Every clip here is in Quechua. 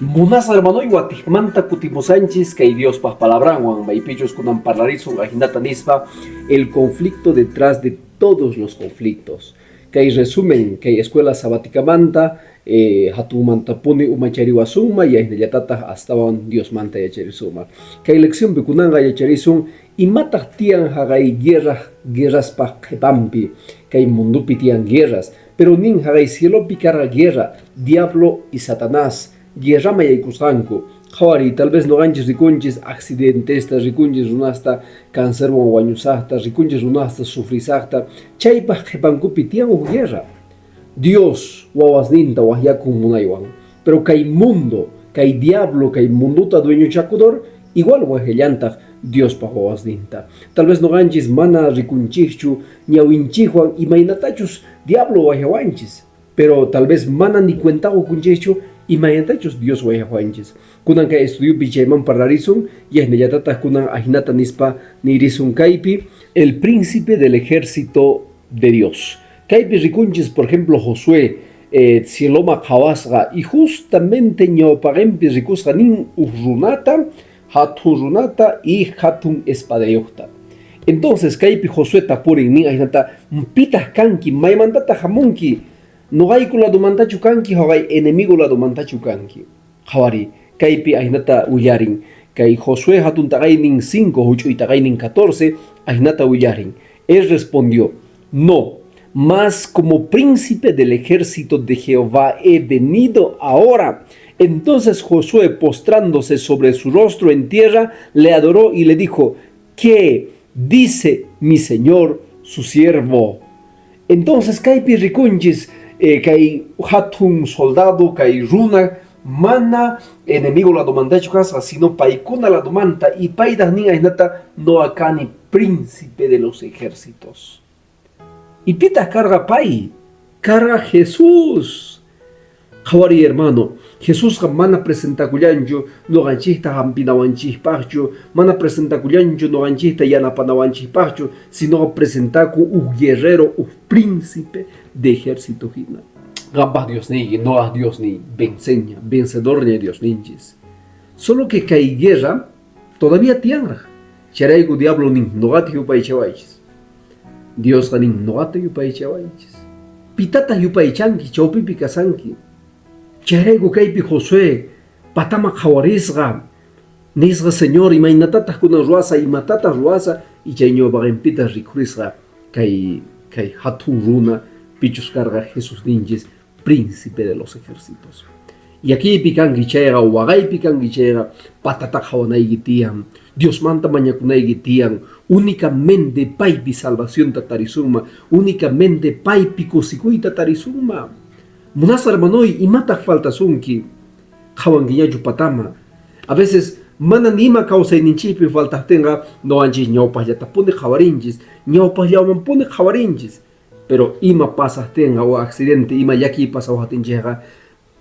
Munasqa hermanoy watiqmanta kutimusanchis kay Diospaq palabranwan, maypichus kunan parlarisun ajinata nispa, el conflicto detrás de todos los conflictos. Kay resumen kay escuela sabáticamanta hatunmantapuni umachariwasunman y ajinallatataq astawan Diosmanta yacharisunman. Kay leccionpi kunanqa yacharisun imataq tiyan haqay guerraq guerraspaq qhipanpi. Kay mundopi tiyan guerras, pero nin haqay cielopi karqa guerra, diablo y Satanás guerraman yaykusqanku. Qhawariy, tal vez noqanchis rikunchis accidentesta, rikunchis runasta cancerwan wañusaqta, rikunchis runasta sufrisaqta, chaypaq qhipankupi tiyan huk guerra. Dios wawasninta waqyakun munaywan, pero kay mundo, kay diablo, kay mundota dueñochakudor, igual waqyallantaq Diospaq wawasninta. Tal vez noqanchis mana rikunchikchu ñawinchikwan imaynatachus diablo waqyawanchis, pero tal vez mana ni cuenta qukunchikchu imaynatachus Dios waqyawanchis. Kunan kay estudiopi chayman parlarisun, yaynallatataq kunan ajinata nispa nirisun kaypi, el príncipe del ejército de Dios. Kaypi rikunchis, por ejemplo, Josué cieloma qhawasqa y justamente ñawpaqenpi rikusqa nin uj runata, hatun runata y hatun espadayuqta. Entonces kaypi Josué tapurin nin ajinata, pitaq kanki, maymantataq hamunki, noqayku ladomantachu kanki, haqay enemigo ladomantachu kanki. Qhawari, kaypi ajinata willarin, kay Josué hatun taqaynin 5, huch'uy taqaynin 14, ajinata willarin. Él respondió, no, mas como príncipe del ejército de Jehová he venido ahora. Entonces Josué, postrándose sobre su rostro en tierra, le adoró y le dijo, ¿qué dice mi señor, su siervo? Entonces kaypi rikunchis kay hatun soldado, kay runa, mana enemigo ladomantachu kasqa, sino paykuna ladomanta, y paytaq nin ajinata, noqa kani príncipe de los ejércitos. Y pitaq karqa pay? Karqa Jesús. Qhawariy hermano, Jesusqa mana presentakullanchu noqanchikta hampinawanchikpaqchu, mana presentakullanchu noqanchikta yanapanawanchikpaqchu, sino presentakun uj guerrero, uj príncipe de ejército hina. Qanpaq Diosniyki, noqaq Diosniy, venceña, vencedorña Diosninchis. Solo que kay guerra todavía tiyanraq. Chayrayku diablo nin, noqata yupaychawaychis. Diosqa nin, noqata yupaychawaychis. Pitataq yupaychanki, chawpipi kasanki. Chayrayku kaypi Josué patama qhawarisqa, nisqa, Señor, imaynatataq kunan ruwasa, imatataq ruwasa, y chay ñawpaqenpitaq rikhurisqa kay kay hatun runa pichus karqa Jesusninchis, príncipe de los ejércitos. Llakiypi kanki chayqa, waqaypi kanki chayqa, patata qhawanayki tiyan, Diosmanta mañakunayki tiyan, únicamente paypi salvacionta tarisunman, únicamente paypi kusikuyta tarisunman. Munasqa hermanoy, imataq faltasunki? Qhawankiñachu patama? A veces mana ni ima kawsayninchikpi faltaqtinqa noqanchis ñawpaqllatapuni qhawarinchis, ñawpaqllawanpuni qhawarinchis. Pero ima pasaqtinqa o accidente, ima llakiy pasawaqtinchikqa,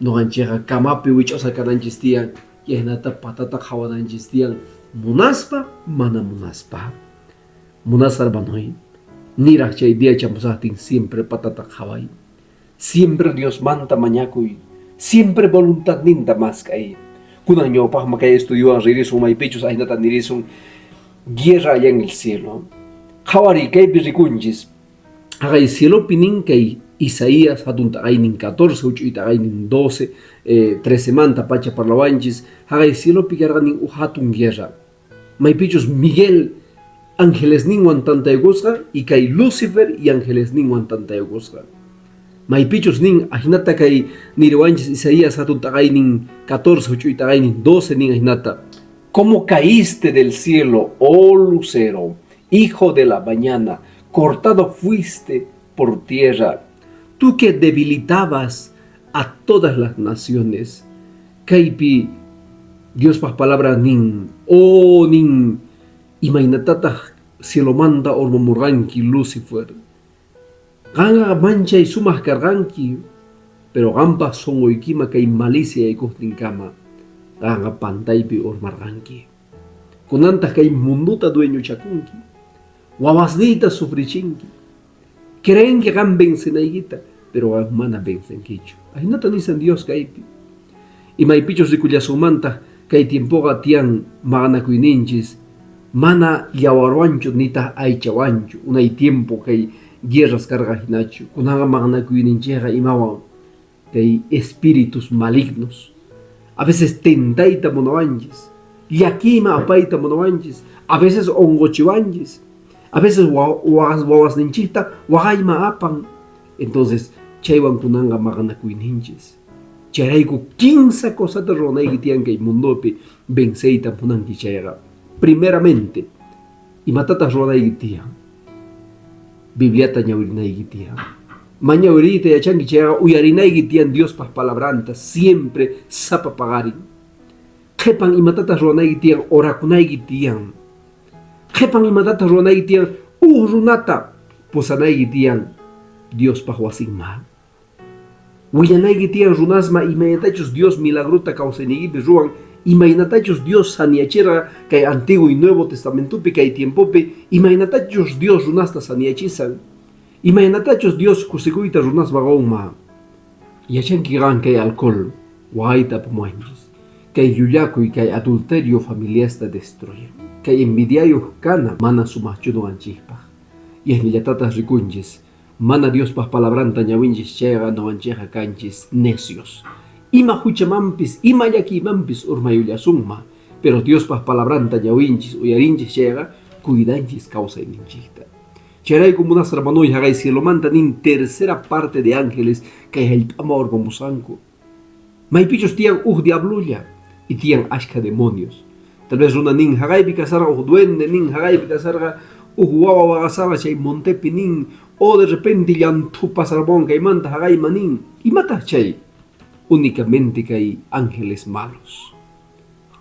noqanchikqa camapi wich'usqa kananchis tiyan, chaynata patata qhawananchis tiyan, munaspa, mana munaspa. Munasqa hermanoy, niraq chay día chamusaqtin siempre patata qhaway. Siempre Diosmanta mañakuy, siempre voluntadninta mask'ay. Kunan ñawpaqman kay estudiowan ririsun maypichus ahinata nirisun, guerra allá en el cielo. Qhawariy kaypi rikunchis, haqay cielopi nin kay Isaías hatun taqaynin 14, huch'uy taqaynin 12, 13 manta pacha parlawanchis, haqay cielopi karqa nin uj hatun guerra. Maypichus Miguel angelesninwan tantaykusqa y kay Lucifer y angelesninwan tantaykusqa. Maypichus nin ajinata kay niriwanchis Isaías hatun taqaynin 14, huch'uy taqaynin 12 nin ajinata. ¿Cómo caíste del cielo, oh lucero, hijo de la mañana? Cortado fuiste por tierra, tú que debilitabas a todas las naciones. Kaypi Diospaq palabra nin, oh nin, imaynatataq cielomanta urmamurqanki, Lucifer? Qanqa manchay sumaq karqanki, pero qanpaq sunquykima kay malicia yaykuqtinkama, qanqa pantaypi urmarqanki. Kunantaq kay mundota dueñochakunki. Wawasniyta sufrichinki. Creenki qan vencenaykita, pero qan mana vencenkichu. Ajinata nisan Dios kaypi. Imaypichus rikullasunmantaq kay tiempoqa tiyan maqanakuyninchis mana yawarwanchu nitaq aychawanchu, unay tiempo kay guerras karqa hinachu. Kunanqa maqanakuyninchikqa imawan? Kay espíritus malignos. A veces tentayta munawanchis, llakiyman apayta munawanchis, a veces onqochiwanchis, a veces wawasninchikta waqayman apan. Entonces chaywan kunanqa maqanakuyninchis. Chayrayku kinsa cosata ruwanayki tiyan kay mundopi venceyta munanki chayqa. Primeramente, imatataq ruwanayki tiyan? Bibliata ñawirinayki tiyan. Ma ñawiriyta yachanki chayqa uyarinayki tiyan Diospaj palabranta siempre sapa paqarin. Qhepan imatataq ruwanayki tiyan? Orakunayki tiyan. Qhepan imatataq ruwanayki tiyan? Uj runata pusanayki tiyan Diospaj wasinman. Willanayki tiyan runasma imaynatachus Dios milagrota kawsayniykipi ruwan, imaynatachus Dios saniyachirqa kay Antiguo y Nuevo Testamentopi kay tiempopi, imaynatachus Dios runasta saniyachisan, imaynatachus Dios kusikuyta runasma qonma. Yachanki qan kay alcohol waqayta apamuwanchis, kay llullakuy, kay adulterio familiasta destruyen, kay envidiayoj kana mana sumajchu noqanchijpaj. Yajnillatataj rikunchis Mana Diospaj palabranta ñawinchis chayqa noqanchejqa kanchis necios. Ima juchamanpis, ima llakiymanpis urmayullasunma, pero Diospaj palabranta ñawinchis, uyarinchis chayqa cuidanchis kawsayninchikta. Chayrayku munasqa hermanoy, jaqay cielomanta nin tercera parte de ángeles kay jallp'aman urmamusqanku. Maypichus tiyan uj diablolla y tiyan ashkha demonios. Tal vez runa nin, jaqaypi kasarqa uj duende nin, jaqaypi kasarqa uj wawa waqasarqa chay montepi nin, o de repente llanthu pasarpon kaymanta jaqayman nin. Imataq chay? Únicamente kay ángeles malos.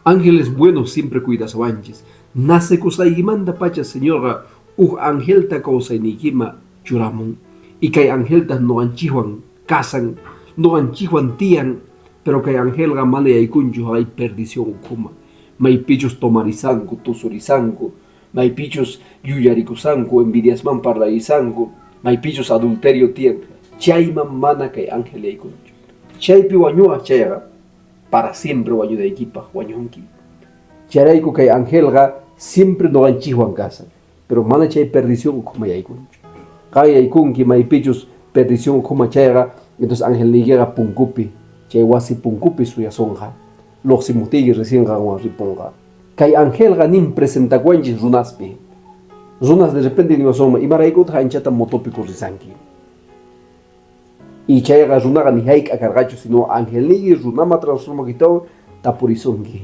Ángeles buenos siempre cuidasawanchis. Nacekusqaykimantapacha Señorqa uj angelta kawsayniykima churamun. Y kay angeltaq noqanchikwan kasan, noqanchikwan tiyan, pero kay angelqa mana yaykunchu jaqay perdición ukhuma, maypichus tomarisanku, tusurisanku, maypichus llullarikushanku, envidiasman parlarisanku, maypichus adulterio tiyan, chayman mana kay ángel yaykunchu. Chaypi wañuwaq chayqa, para siempre wañunaykipaq wañunki. Chayrayku kay angelqa siempre noqanchikwan kasan, pero mana chay perdición ukhuma yaykunchu. Qan yaykunki maypichus perdición ukhuma chayqa, entonces angelniykiqa punkupi, chay wasi punkupi suyasonqa. Lloqsimujtiyki recién qanwan riponqa. Kay angelqa nin presentakuwanchis runaspi. Runas de repente niwasunman, imaraykutaq anchata motopi corrisanki? Y chayqa runaqa ni hayk'a karqachu, sino angelniyki runama transformakitawan tapurisunki.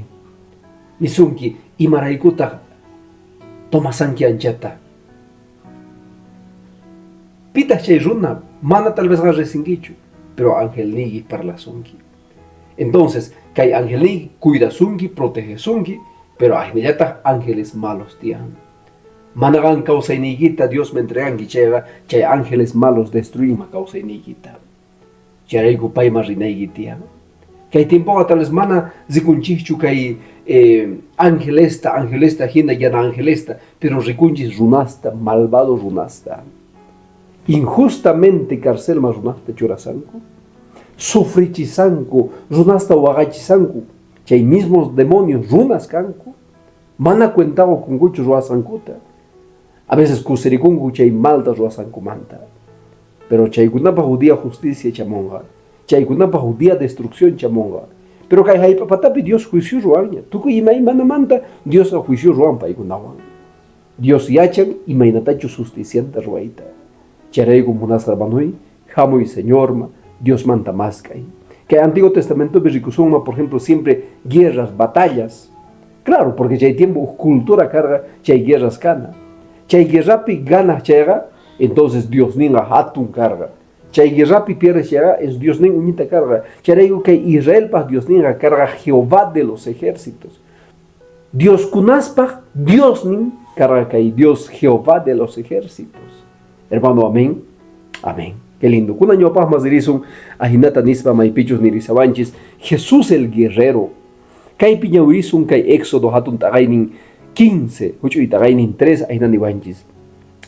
Nisunki, imaraykutaq tomasanki anchata? Pitaq chay runa? Mana tal vez qan riqsinkichu, pero angelniyki parlasunki. Entonces, kay angelniyki cuidasunki, protegesunki, pero ajinallataq ángeles malos tiyan. Mana qan kawsayniykita Diosman entreganki chayqa, chay ángeles malos destruinman kawsayniykita. Chayrayku payman rinayki tiyan. Kay tiempoqa tal vez mana rikunchikchu kay angelesta, angelesta hina yana angelesta, pero rikunchis runasta, malvado runasta. Injustamente carcelman runasta churasanku, sufrichisanku, runasta waqachisanku, chay mismos demonios runas kanku. Mana cuenta qokunkuchu ruwasqankuta. A veces kusirikunku chay malta ruwasqankumanta. Pero chaykunapaq huk día justicia chamunqa. Chaykunapaq huk día destrucción chamunqa. Pero kay jallp'a patapi Dios juicio ruwanña. Tukuy imaymanamanta Diosqa juicio ruwan paykunawan. Dios yachan imaynatachus justicianta ruwayta. Chayrayku munasqa hermanoy, hamuy Señorma, Diosmanta mask'ay. Kay Antiguo Testamentopi rikusunman, por ejemplo, siempre guerras, batallas. Claro, porque chay tiempo uj cultura karqa chay guerras kana. Chay guerrapi ganaj chayqa, entonces Diosninqa hatun karqa. Chay guerrapi pierde chayqa, es Diosnin uñita karqa. Chayrayku kay Israelpaj Diosninqa karqa Jehová de los ejércitos. Dioskunaspaj Diosnin karqa kay Dios Jehová de los ejércitos. Hermano, amén. Amén. Qué lindo. Kunan ñawpaqman ririsun ajinata nispa maypichus nirisawanchis Jesús el guerrero. Kaypi ñawirisun kay Éxodo hatun t'aqaynin 15, huch'uy t'aqaynin 3 ajina niwanchis.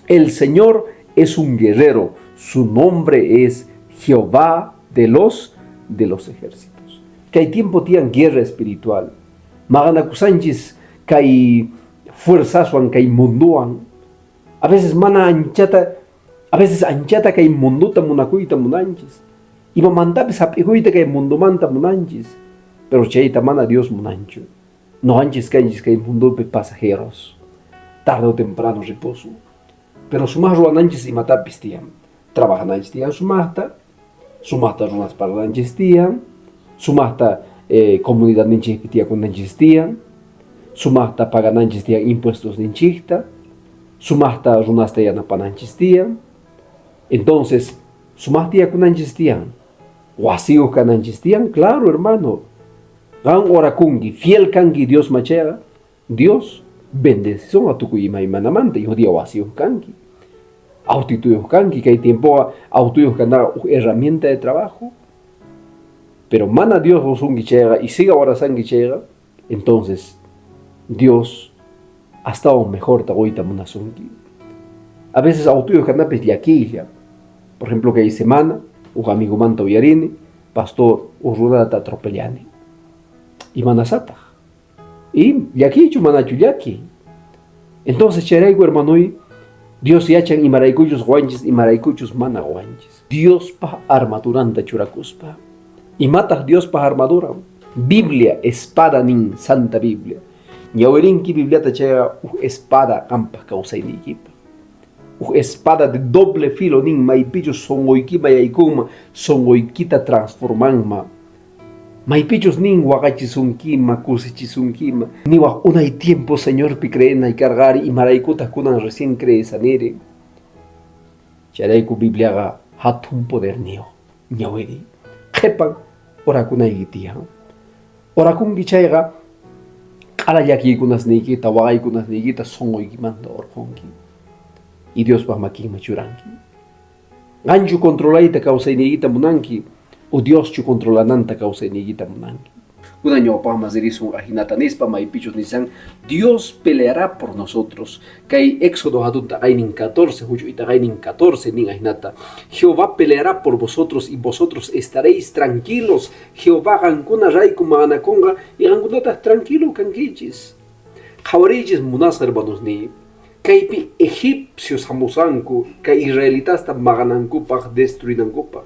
El Señor es un guerrero, su nombre es Jehová de los ejércitos. Kay tiempo tiyan guerra espiritual. Maqanakusanchis kay fuerzaswan kay munduwan. A veces mana anchata, a veces anchata kay munduta munakuyta munanchis. Imamantapis hap'ikuyta kay mundumanta munanchis. Pero chayta mana Dios munanchu. Noqanchis kanchis kay mundupi pasajeros. Tarde o temprano ripusun. Pero sumaq ruwananchis imatapis tiyan. Trabajananchis tiyan sumaqta, sumaqta runas parlananchis tiyan, sumaqta comunidadninchikpi tiyakunanchis tiyan, sumaqta pagananchis tiyan impuestos ninchikta, sumaqta runasta yanapananchis tiyan. Entonces, sumaqta tiyakunanchis tiyan. Wasiyuq kananchis tiyan, claro, hermano. Qan orakunki, fiel kanki Dios machayqa, Dios bendecisun tukuy imaymanamanta, hijo día wasiyuq kanki. Autituyuq kanki, kay tiempoqa autuyuq kanaqa huk herramienta de trabajo. Pero mana Dios qosunki chayqa y siga orasanki chayqa, entonces Dios astawan mejorta qoyta munasunki. A veces autuyuq kanapis llakiylla. Por ejemplo, kay semana, huk amigomanta uyarini, pastor, huk runata atropellani. Imanasataq? Y llakiychu manachu llaki. Entonces chayrayku, hermanoy, Dios yachan imaraykuchus qowanchis, imaraykuchus mana qowanchis. Diospa armaduranta churakuspa. Imataq Diospa armaduran? Biblia, espada nin, Santa Biblia. Ñawirinki Bibliata chayqa huk espada qanpaq kawsayniykipaq. Huk espada de doble filo nin maypichus sunquykima yaykunman, sunquykita transformanman. Maypichus nin waqachisunkima, kusichisunkima. Niwaq unay tiempo Señorpi creenay karqari, imaraykutaq kunan recién creesaniri. Chayrayku Bibliaqa hatun poderniyuq. Ñawiri. Qhipan orakunayki tiyan. Orakunki chayqa q'ala llakiykunasniykita, waqaykunasniykita sunquykimanta urqunki. Y Diospaq makinman churanki. Qanchu controlayta kawsayniykita munanki o Dioschu controlananta kawsayniykita munanki. Kunan ñawpaqman ririsun ajinata nispa maypichus nisan Dios peleará por nosotros. Kay Éxodo hatun taqaynin 14, huch'uy taqaynin 14 nin ajinata. Jehová peleará por vosotros y vosotros estaréis tranquilos. Jehová qankuna rayku maqanakunqa y qankunataq tranquilo kankichis. Qhawariychis munasqa hermanosniy. Kaypi egipcios hamusanku kay israelitasta maqanankupaq, destruinankupaq.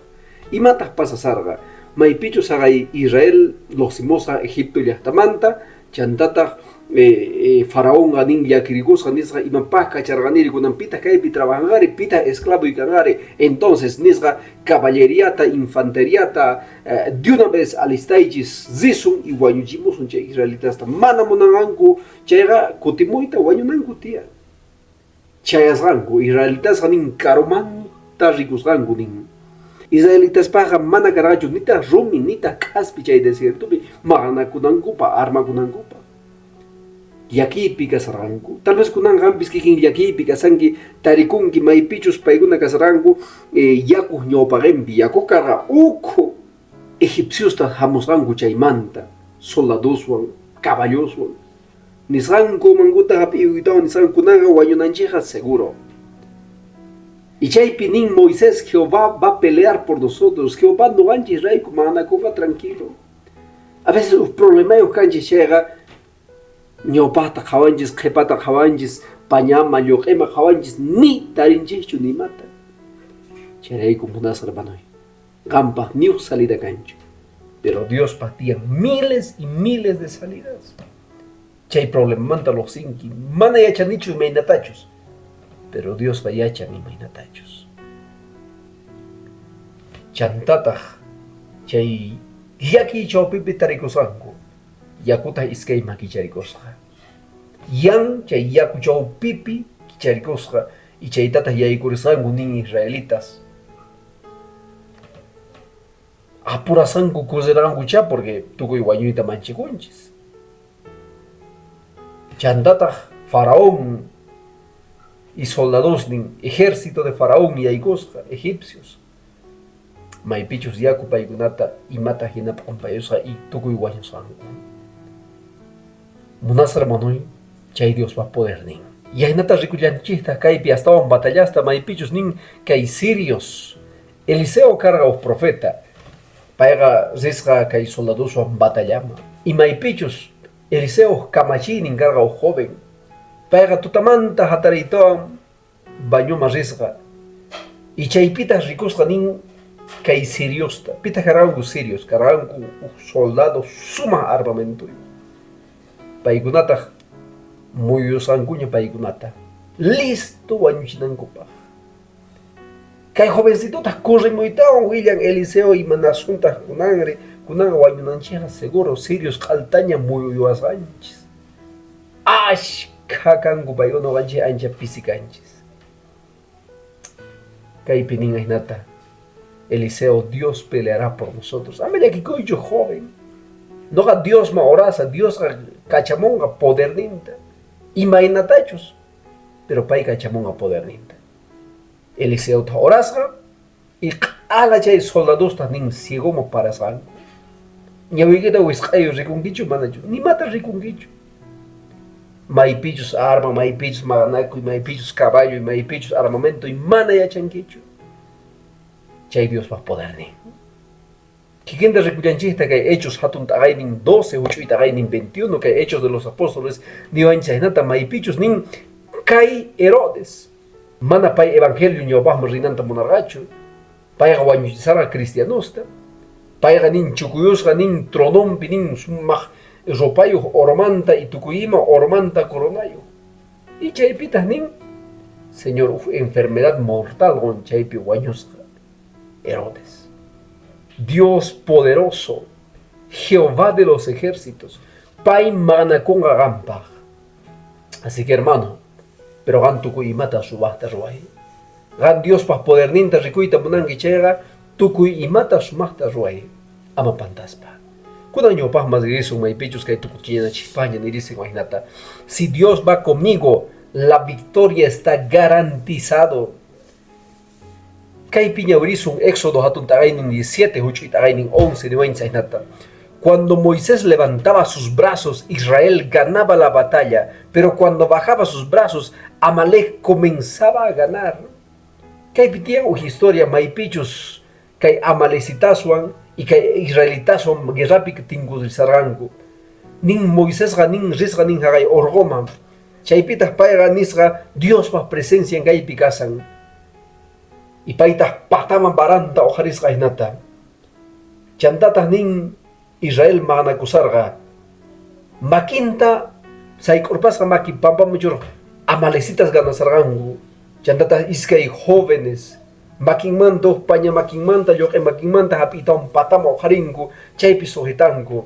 Imataq pasasarqa? Maypichus haqay Israel lluqsimusqa Egipto llaqtamanta, chantataq faraonqa nin llakirikusqa nisqa imapaq kacharqaniri kunan pitaq kaypi trabajanqari, pitaq esclavoy kanqari. Entonces nisqa caballeriata, infanteriata de una vez alistaychis risun y wañuchimusun chay israelitasta. Mana munanqanku chayqa kutimuyta wañunanku tiyan. Chayasqanku israelitasqa nin karumanta rikusqanku nin. Israelitaspaqqa mana karqachu nitaq rumi nitaq k'aspi chay desiertopi maqanakunankupaq, armakunankupaq. Llakiypi kasarqanku. Tal vez kunan qampis kikin llakiypi kasanki, tarikunki maypichus paykuna kasarqanku yakuq ñawpaqinpi, yaku karqa ukhu. Egipciosta hamusqanku chaymanta, soldadoswan, caballoswan. Nisqanku mankuta hap'iyuytawan nisqanku kunanqa wañunanchikqa seguro. Y chaypi nin Moisés, Jehová va a pelear por nosotros. Jehová noqanchis rayku maqanakunqa tranquilo. A veces huk problemayuq kanchis chayqa ñawpaqta qhawanchis, qhipata qhawanchis, pañama, lluq'ima qhawanchis, ni tarinchikchu nimata. Chayrayku munasqa hermanoy, qanpaq ni huk salida kanchu. Pero Diospaq tiyan miles y miles de salidas. Chay problemamanta lluqsinki, mana yachanichu imaynatachus, pero Diosqa yachan imaynatachus. Chantataq chay llakiy chawpipi tarikusqanku, yakutaq iskayman kicharikusqa. Yan chay yaku chawpipi kicharikusqa y chaytataq yaykurisqanku nin israelitas. Apurasqanku correrqankuchá porque tukuy wañuyta manchikunchis. Chantataq faraón y soldadosnin, ejército de faraón yaykusqa, egipcios. Maypichus yaku paykunata imata hina p'ampayusqa y tukuy wañusqanku. Munasqa hermanoy, chay Diospa podernin. Y ahinata rikullanchikta kaypi astawan batallasta maypichus nin kay sirios. Eliseo karqa uj profeta. Payqa risqa kay soldadoswan batallama. Y maypichus Eliseo kamachiynin karqa uj joven. Payqa tutamanta hatariytawan bañoma risqa. Y chaypitaq rikusqa nin kay siriosta. Pitaq karqanku sirios? Karqanku uj soldado sumaq armamentoyuq. Paykunataq muyusqankuña paykunata. Listo wañuchinankupaq. Kay jovencitotaq corrimuytawan willan Eliseo imanasuntaq kunanri, kunanqa wañunanchikqa seguro sirios q'altaña muyuwasqanchis. Ashkha kanku paykuna noqanchik ancha pisi kanchis. Kaypi nin ahinata, Eliseo, Dios peleará por nosotros. Ama llakikuychu, joven. Noqa Diosman orasa, Diosqa kachamunqa poderninta. Imaynatachus, pero pay kachamunqa poderninta. Eliseota orasqa y q'ala chay soldadosta nin ciegoman parasqanku. Ñawiykita wisq'ayu rikunkichu manachu? Nimata rikunkichu. Maypichus arma, maypichus maqanakuy, maypichus caballo, maypichus armamento mana yachankichu. Chay Diospaq podernin. Kikinta rikullanchikta kay Hechos hatun t'aqaynin 12, huch'uy t'aqaynin 21, kay Hechos de los Apóstoles niwanchik chaynata maypichus nin kay Herodes mana pay evangelio ñawpaqman rinanta munarqachu. Payqa wañuchisarqa cristianosta. Payqa nin chukuyusqa nin tronompi nin sumaq ropayuq oromanta y tukuy ima oromanta coronayuq. Y chaypitaq nin Señor uj enfermedad mortal qon chaypi wañusqa Herodes. Dios poderoso, Jehová de los ejércitos, pay maqanakunqa qampaq. Así que hermano, pero qan tukuy imata sumaqta ruway. Qan Diospaq poderninta rikuyta munanki chayqa tukuy imata sumaqta ruway, ama pantaspa. Kunan ñawpaqman ririsun maypichus kay tukuchinanchikpaqña nirisin wahinata. Si Dios va conmigo, la victoria está garantizado. Kaypi ñawirisun Éxodo hatun t'aqaynin 17, huch'uy t'aqaynin 11 niwanchis ahinata. Cuando Moisés levantaba sus brazos, Israel ganaba la batalla, pero cuando bajaba sus brazos, Amalek comenzaba a ganar. Kaypi tiyan uj historia maypichus kay amalecitaswan y kay israelitaswan guerrapi tinkurisarqanku. Nin Moisesqa nin risqa nin haqay orqoman. Chaypitaq payqa nisqa Diospaq presencian kaypi kasan. Y paytaq pataman varanta uqharisqa hinata. Chantataq nin Israel maqanakusarqa makinta sayk'urpasqa maki pampaman churaq amalecitas ganasarqanku. Chantataq iskay jóvenes makinmanta uj paña makinmanta lluq'i makinmanta hap'iytawan pataman uqharinku chaypi sujetanku.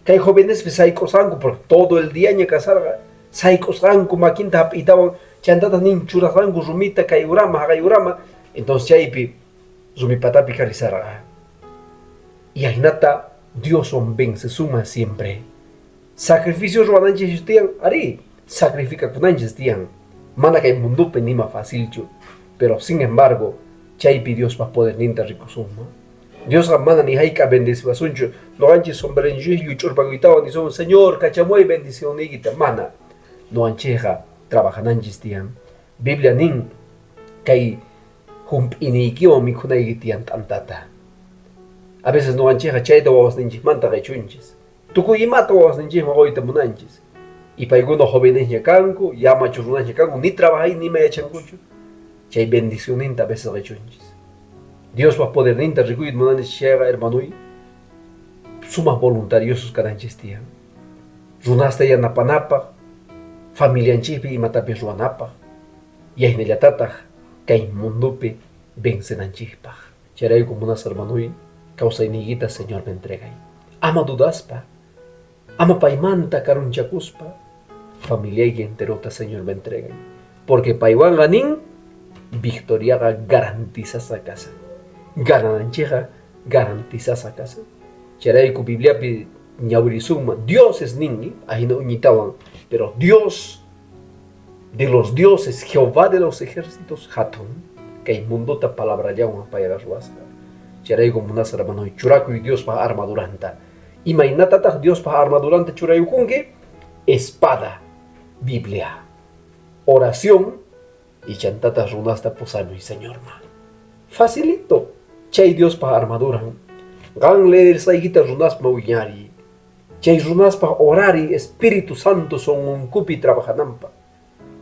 Kay jovenespi sayk'usqanku porque todo el diaña kasarqa sayk'usqanku makinta hap'iytawan chantataq nin churasqanku rumita kay urama haqay urama entonces chaypi rumi patapi karisarqa. Y ahinata Dioswan vencesunman siempre. Sacrificio ruwananchis tiyan, arí, sacrificakunanchis tiyan. Mana kay mundopi nima facilchu, pero sin embargo, chaypi Diospa poderninta rikusunman. Diosqa mana ni hayk'a bendeciwasunchu. Noqanchis sombreronchis lluch'urpakuytawan nisun, Señor, kachamuway bendicionniykita. Mana. Noqanchikqa trabajananchis tiyan. Biblia nin kay hump'iniykiwan mikhunayki tiyan t'antata. A veces noqanchikqa chayta wawasninchikmanta qechunchis. Tukuy imata wawasninchikman qoyta munanchis. Y paykuna jovenesña kanku, yamachu runasña kanku, ni trabajay nima yachankuchu. Chay bendicionninta a veces qechunchis. Diospa poderninta rikuyta munanchis chayqa, hermanoy, sumaq voluntariosos kananchis tiyan. Runasta yanapanapaq, familianchikpi imatapis ruwanapaq, yaynallatataq kay mundopi vencenanchikpaq. Chayrayku munasqa hermanoy, kawsayniykita Señorman entregay. Ama dudaspa, ama paymanta karunchakuspa, familiayki enterota Señorman entregay. Porque paywanqa nin, victoriaqa garantizasqa kasan. Ganananchikqa garantizasqa kasan. Chayrayku Bibliapi ñawirisunman, Dios es nin, ahina uñitawan, pero Dios de los dioses, Jehová de los ejércitos, hatun, kay mundota palabrallawan payqa ruwasqa. Chayrayku munasqa hermanoy, churakuy Diospaq armaduranta. Imaynatataq Diospaq armaduranta churayukunki? Espada, Biblia. Oración y chantataj runasta pusamuy Señorman. Facilito, chay Diospaj armaduran. Qan leerisqaykita runasman wiñariy. Chay runaspaj orariy Espíritu Santo sonqonkupi trabajananpaj.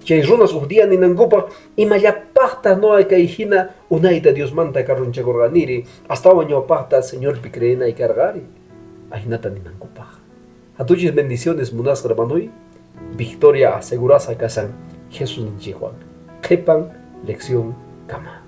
Chay runas uj día ninankupaj, imallapajtaj noqa kay jina unayta Diosmanta karunchakorqaniri, astawan ñawpajta Señorpi creenay karqari? Ajinata ninankupaj. Jatuchis bendiciones munasqa hermanoy, victoria asegurasqa kashan Jesusninchikwan. Qhipan lección kama.